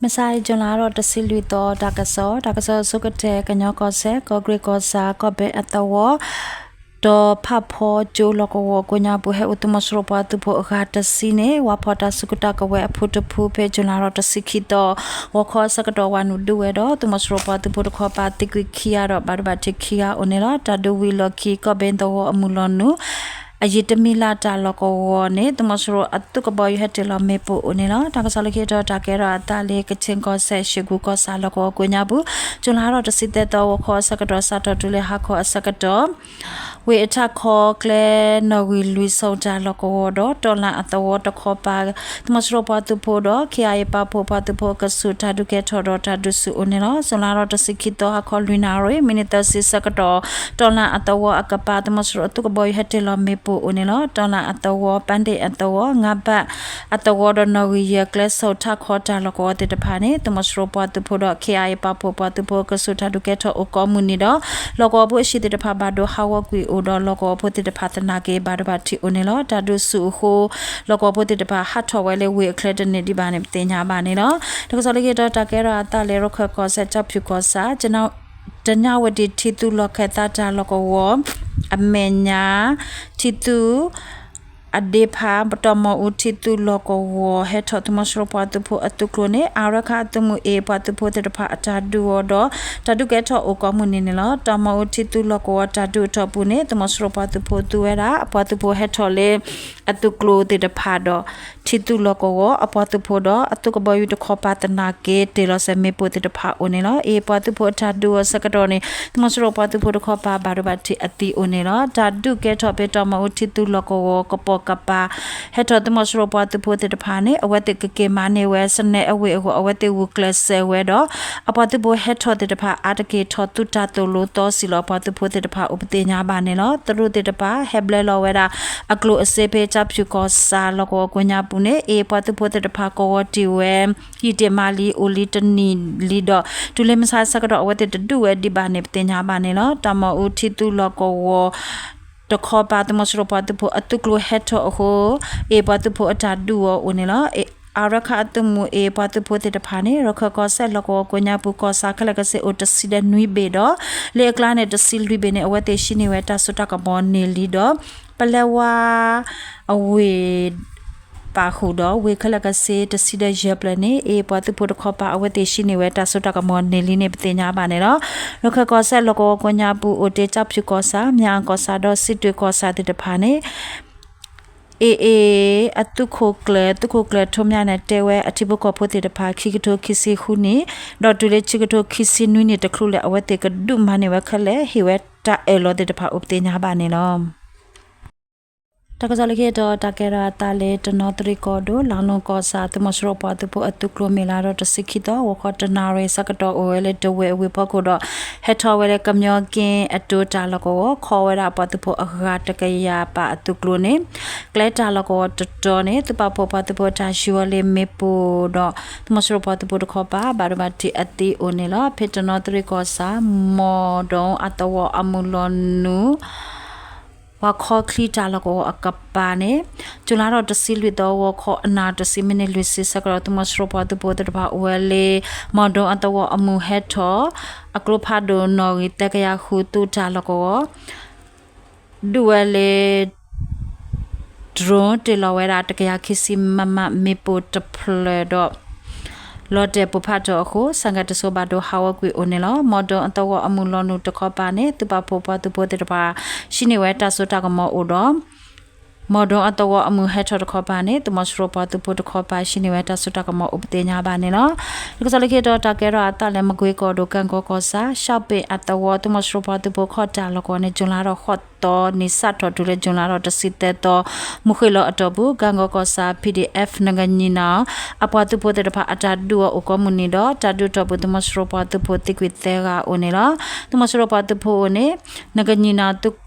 မုၢ်ဆါအံၤ ကၠူၤလါထီၣ်တဆံလွံၢ်သီ တၢ်ကစီၣ်, တၢ်ကစီၣ်အဆိကတၢၢ် ကညီကီၢ်စဲၣ် ကီၢ်ကရ့ၣ်ကီၢ်ဆၣ် ကီၢ်ဘဲအသဝီ ဒီးဖးဖီကၠိလီၢ်ကဝီၤကိးညါပူၤ ဟဲအိၣ်သုးမီၤစိရိၤပှၤသုးဖိအဂၤတဆံန့ၣ် ဝါဖီၣ်တၢ်စုကဝဲၤအဖုတဖု ဖဲကၠူၤလါထီၣ်တဆံခံသီ ဂီၤခီအဆၢကတီၢ် ဝၤနုာ်ဒုးဝဲဒီး သုးမီၤစိရိၤပှၤသုးဖိတခီပၤ သံကွံာ်ခံဂၤဒီး ဘၣ်ဒိဘၣ်ထံးခံဂၤအိၣ်န့ၣ်လီၤ. တၢ်ဒုးဝံၤအလီၢ်ခံ ကီၢ်ဘဲသဝီအမုၢ်လီၤနုာ် အယံၤတမံၤလၢ်တၢ်လီၢ်ကဝီၤန့ၣ် သုးမီၤစိရိၤအသုးကဘီယူၤဟဲတ့ၢ်လီၤမ့ၣ်ပိၢ်အိၣ်န့ၣ်လီၤ. တၢ်ကစီၣ်လၢခံတီၤ တၢ်ကဲထီၣ်အသးလၢ ကခ့ၣ်ကီၢ်စဲၣ် ရွှ့ၣ်ကူၤကီၢ်ဆၣ်လီၢ်ကဝီၤကိးညါပူၤ ကၠူၤလါထီၣ်တဆံသၢသီ ဂီၤခီအဆၢကတီၢ် စးထီၣ်တုၤလၢဟါခီအဆၢကတီၢ် ဝ့ၢ်အထးခီ ကျဲနီၣ်ဂံၢ်လွံၢ် ဆၢကတီၢ်လီၢ်ကဝီၤဒီး တီၢ်လၣ်အသဝီတခီပၤ သုးမီၤစိရိၤပှၤသုးဖိဒီး ခ့ၣ်အါအ့ၣ် ပာ်ဖှိၣ်ပှၤသုးဖိအကဆူး တၢ်ဒုးကဲထီၣ်ဒီးတၢ်ဒုးဆူၣ်အိၣ်န့ၣ်လီၤ. ကၠူၤလါထီၣ်တဆံခံသီ ဟါခီလွံၢ်နၣ်ရံၣ် မံးနံးသၢဆံဆၢကတီၢ် တီၢ်လၣ်အသဝီအကပၤ သုးမီၤစိရိၤအသုးကဘီယူၤဟဲတ့ၢ်လီၤမ့ၣ်ပိၢ်အိၣ်န့ၣ်လီၤ. တီၢ်လၣ်အသဝီ ပၣ်ဒ့ၣ်အသဝီ ငါးဘ့ၣ်အသဝီဒီး နီၣ်ဂံၢ်ယဲၢ် ကျဲဆၢထးခီတၢ်လီၢ်ကဝီၤသ့ၣ်တဖၣ်န့ၣ် သုးမီၤစိရိၤပှၤသုးဖိဒီး ခ့ၣ်အါအ့ၣ် ပာ်ဖှိၣ်ပှၤသုးဖိအကဆူး တၢ်ဒုးကဲထီၣ်အိၣ်ကိးမုၢ်နံၤဒီး လီၢ်ကဝီၤဖိအဟံၣ်သ့ၣ်တဖၣ်ဘၣ်ဒိဟးဂီၤကွံာ်အိၣ်ဒီး လီၢ်ကဝီၤဖိသ့ၣ်တဖၣ်သနာ်က့ ဘၣ်ဒိဘၣ်ထံးအိၣ်န့ၣ်လီၤ. တၢ်ဒုးဆူၣ်အဃိ လီၢ်ကဝီၤဖိသ့ၣ်တဖၣ် ဟးထီၣ်ဝဲလၢဝ့ၢ်အချၢတန့ၢ်ဒံးဘၣ်န့ၣ် ပသ့ၣ်ညါဘၣ်န့ၣ်လီၤ. တၢ်ကစီၣ်လၢခံတီၤ တၢ်ကဲထီၣ်အသးလၢ ရခၢၣ်ကီၢ်စဲၣ် ကၠီဖၠူၣ်ကီၢ်ဆၣ် တညၣ်ဝတံၣ်ထံသုးလီၢ်ခၢၣ်သးတၢ်လီၢ်ကဝီၤ အမဲာ်ညါ ထံသုး အဒ့ဖး တီၢ်မီၣ်အူထံသုးလီၢ်ကဝီၤ ဟဲထီၣ်သုးမီၤစိရိၤပှၤသုးဖိအသုးကျိၤန့ၣ် အါရခၣ်အသုးမုၢ်အ့ၣ် ပှၤသုးဖိသ့ၣ်တဖၣ်အတၢ်ဒုးအီၤဒီး တၢ်ဒုးကဲထီၣ်အိၣ်ကိးမုၢ်နံၤန့ၣ်လီၤ. တီၢ်မီၣ်အူထံသုးလီၢ်ကဝီၤတၢ်ဒုးအတီၢ်ပူၤန့ၣ် သုးမီၤစိရိၤပှၤသုးဖိသူဝဲဒၣ် အပှၤသုးဖိဟဲထီၣ်လၢ အသုးကျိၤသ့ၣ်တဖၣ်ဒီး ထံသုးလီၢ်ကဝီၤအပှၤသုးဖိဒီး အသုးကဘီယူၤတခီပၤသနာ်က့ တ့ၢ်လီၤစဲးမ့ၣ်ပိၢ်သ့ၣ်တဖၣ်အိၣ်န့ၣ်လီၤ. အ့ၣ် ပှၤသုးဖိအတၢ်ဒုးအီၤဆၢကတီၢ်န့ၣ် သုးမီၤစိရိၤပှၤသုးဖိတခီပၤ ဘၣ်ဒိဘၣ်ထံးအသံအိၣ်န့ၣ်လီၤ. တၢ်ဒုးကဲထီၣ်ဖဲတီၢ်မီၣ်အူထံသုးလီၢ်ကဝီၤ ကပိာ်ကပၤ ဟဲထီၣ်သုးမီၤစိရိၤပှၤသုးဖိသ့ၣ်တဖၣ်န့ၣ် အဝဲသ့ၣ်ကက့ၤမၤန့ၢ်ဝဲ စနဲအဝ့ၢ်အဂီၢ် အဝဲသ့ၣ်ဂုာ်ကျဲးစၢးဝဲဒီး အပှၤသုးဖိဟဲထီၣ်သ့ၣ်တဖၣ် အါတက့ၢ်ထီၣ်သုးတၢ်သိၣ်လိသီစံၣ်လီၤ အပှၤသုးဖိသ့ၣ်တဖၣ်အိၣ် ပသ့ၣ်ညါဘၣ်န့ၣ်လီၤ. တရူးသ့ၣ်တဖၣ် ဟဲဘျၢလီၤဝဲဒၣ် အကျိၤအစ့ဖဲ ကၠီဖၠူၣ်ကီၢ်ဆၣ်လီၢ်ကဝီၤကိးညါပူၤန့ၣ် အ့ၣ် ပှၤသုးဖိသ့ၣ်တဖၣ်ကဝီၤတံၢ်ဝဲ ယံာ်တ့ၢ်မးလံ အိၣ်လံတနံၣ်လံဒီး တုၤလၢမုၢ်ဆါဆၢကတီၢ် အဝဲသ့ၣ်တဒုးဝဲဒံးဘၣ်န့ၣ် ပသ့ၣ်ညါဘၣ်န့ၣ်လီၤ. တီၢ်မီၣ်အူထံသုးလီၢ်ကဝီၤ တခီပၤ သုးမီၤစိရိၤပှၤသုးဖိအသုးကျိၤဟဲထီၣ်အဃိ အ့ၣ် ပှၤသုးဖိအတၢ်ဒုးအီၤအိၣ်န့ၣ်လီၤ. အါရခၣ်အသုးမုၢ်အ့ၣ် ပှၤသုးဖိသ့ၣ်တဖၣ်န့ၣ် ရခၢၣ်ကီၢ်စဲၣ်လီၢ်ကဝီၤကိးညါပူၤ ကီၢ်ဆၣ်ခဲလၢာ်ကဆ့အိၣ်တဆံဒီးနွံဘ့ၣ်ဒီး လၢအကျါန့ၣ် တဆံလွံၢ်ဘ့ၣ်န့ၣ် အဝဲသ့ၣ်ဟံးန့ၢ်ဝဲတၢ်စိတၢ်ကမီၤန့ၢ်လံဒီး ပလဲဝါ အဝ့ၢ် ပာ်ဃုာ်ဒီး ဝ့ၢ်ခဲလၢာ်ကဆ့တဆံဒီးယဲၢ်ဖျၢၣ်န့ၣ် အ့ၣ် ပှၤသုးဖိတခီပၤ အဝဲသ့ၣ်ဟံးန့ၢ်ဝဲတၢ်စိတၢ်ကမီၤန့ၢ်လံန့ၣ် ပသ့ၣ်ညါဘၣ်န့ၣ်လီၤ. ရခၢၣ်ကီၢ်စဲၣ်လီၢ်ကဝီၤကိးညါပူၤ အိၣ်တ့ၢ်ကၠီဖၠူၣ်ကီၢ်ဆၣ် မၠၣ်အၣ်ကီၢ်ဆၣ်ဒီးစံးတွ့ကီၢ်ဆၣ်သ့ၣ်တဖၣ်န့ၣ် အ့ၣ် အ့ၣ် အသုးခိၣ်ကျၢၢ် သုးခိၣ်ကျၢၢ်ထိးမၠၣ်န့ၣ် တဲဝဲအထံဖိကီၢ်ဖိသ့ၣ်တဖၣ် ခံကထိခံဆံဃုနံၣ် ဒီးတုၤလၢခံကထိခံဆံနွံနံၣ်တချုးလၢ အဝဲသ့ၣ်ကဒုးမၤန့ၢ်ဝဲခဲလၢာ် ဟ့ၣ်ဝဲတၢ်အၢၣ်လီၤသ့ၣ်တဖၣ်အိၣ် ပသ့ၣ်ညါဘၣ်န့ၣ်လီၤ. တၢ်ကစီၣ်လၢခံတီၤ တၢ်ကဲထီၣ်အသးလၢ တနီသရံၣ်ကီၢ်ဒိၣ် လါလူကီၢ်ဆၣ် သုးမီၤစိရိၤပှၤသုးဖိအသုးကျိၤ မ့ၢ်လါထီၣ်တဆံခံသီ ဂီၤခီတနၣ်ရံၣ်ဆၢကတီၢ် အိၣ်ဝဲလၢတဝဲၢ်အဝ့ၢ်ဖီခိၣ်ဒီး ဟဲထီၣ်ဝဲလၢကမျီက့အတိတၢ်လီၢ်ကဝီၤ ခီဝဲဒၣ်ပှၤသုးဖိအဂၤတကယၤပာ်အသုးကျိၤန့ၣ် ကျဲတၢ်လီၢ်ကဝီၤတတီၤန့ၣ် သုးပာ်ဖှိၣ်ပှၤသုးဖိတၢ်ယူၤအီၤလၢမ့ၣ်ပိၢ်ဒီး သုးမီၤစိရိၤပှၤသုးဖိတခီပၤ ဘၣ်ဒိဘၣ်ထံးအသံအိၣ်န့ၣ်လီၤ. ဖဲတနီသရံၣ်ကီၢ်ဆၣ် မီၢ်ဒိၣ်အသဝီအမုၢ်လီၤနုာ် ပှၤခီချံတၢ်လီၢ်ကဝီၤအကပၤန့ၣ် ကၠူၤလါထီၣ်တဆံလွံၢ်သီ ဂီၤခီအနၣ်တဆံမံးနံးလွံၢ်ဆံဆၢကတီၢ် သုးမီၤစိရိၤပှၤသုးဖိသ့ၣ်တဖၣ်အိၣ်ဝဲလၢ မီၢ်ဒိၣ်အသဝီအမုၢ်ဟဲထီၣ် အကျိဖးဒိၣ်နီၣ်ဂံၢ်သၢကယၤဃုာ်သုးတၢ်လီၢ်ကဝီၤ ဒုးဝဲလၢ drone တ့ၢ်လီၤဝဲဒၣ် တကယၤခံဆံ မမ မ့ၣ်ပိၢ်တဖျၢၣ်ဒီး လီၤတဲာ်ပိၢ်ဖးထီၣ်အဃိ ဆၣ်ဂဲၤတစိၤဘၣ်ဒိဟးဂီၤကွံာ်အိၣ်န့ၣ်လီၤ. မီၢ်ဒိၣ်အသဝီအမုၢ်လီၤနုာ်တခီပၤန့ၣ် သုးပာ်ဖှိၣ်ပှၤသုးဖိသ့ၣ်တဖၣ် ဟံးန့ၢ်ဝဲတၢ်စိတၢ်ကမီၤအိၣ်ဒီး မီၢ်ဒိၣ်အသဝီအမုၢ်ဟဲထီၣ်တခီပၤန့ၣ် သုးမီၤစိရိၤပှၤသုးဖိတခီပၤ ဟံးန့ၢ်ဝဲတၢ်စိတၢ်ကမီၤအိၣ် ပသ့ၣ်ညါဘၣ်န့ၣ်လီၤ. တၢ်ကစီၣ်လၢခံတီၤ တၢ်ကဲထီၣ်အသးလၢ မကွ့ကီၢ်ဒိၣ် ကၣ်ကီကီၢ်ဆၣ် ရှောက်ပင် အသဝီ သုးမီၤစိရိၤပှၤသုးဖိခီၣ်တၢ်လီၢ်ကဝီၤန့ၣ် ကၠူၤလါထီၣ်ဃိးသီနံၤ စးထီၣ်တုၤလၢ ကၠူၤလါထီၣ်တဆံသၢသီ မုၢ်ဃ့ၢ်လီၤအတီၢ်ပူၤ ကၣ်ကီကီၢ်ဆၣ် ပီၣ်ဒံၣ်အဲၣ် နကနံၣ်နီၤ အပှၤသုးဖိသ့ၣ်တဖၣ်အတၢ်ဒုးအီၤအိၣ်ကိးမုၢ်နံၤဒီး တၢ်ဒုးအတီၢ်ပူၤ သုးမီၤစိရိၤပှၤသုးဖိသံကွံာ်သၢဂၤအိၣ်န့ၣ်လီၤ. သုးမီၤစိရိၤပှၤသုးဖိအိၣ်န့ၣ် နကနံၣ်နီၤ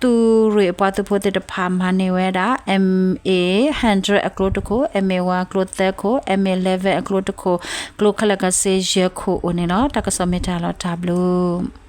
သုးရ့ၣ်ပှၤသုးဖိသ့ၣ်တဖၣ်မၤန့ၢ်ဝဲဒၣ် MA hundred အကျိတခိၣ်, MA one အကျိသၢခိၣ်, MA eleven အကျိတခိၣ်, ကျိခဲလၢာ်ခဲဆ့ယဲၢ်ခိၣ်အိၣ်န့ၣ်လီၤ. တၢ်ကစီၣ်မ့ၢ်တၢ်လီၤတၢ်ဘျုး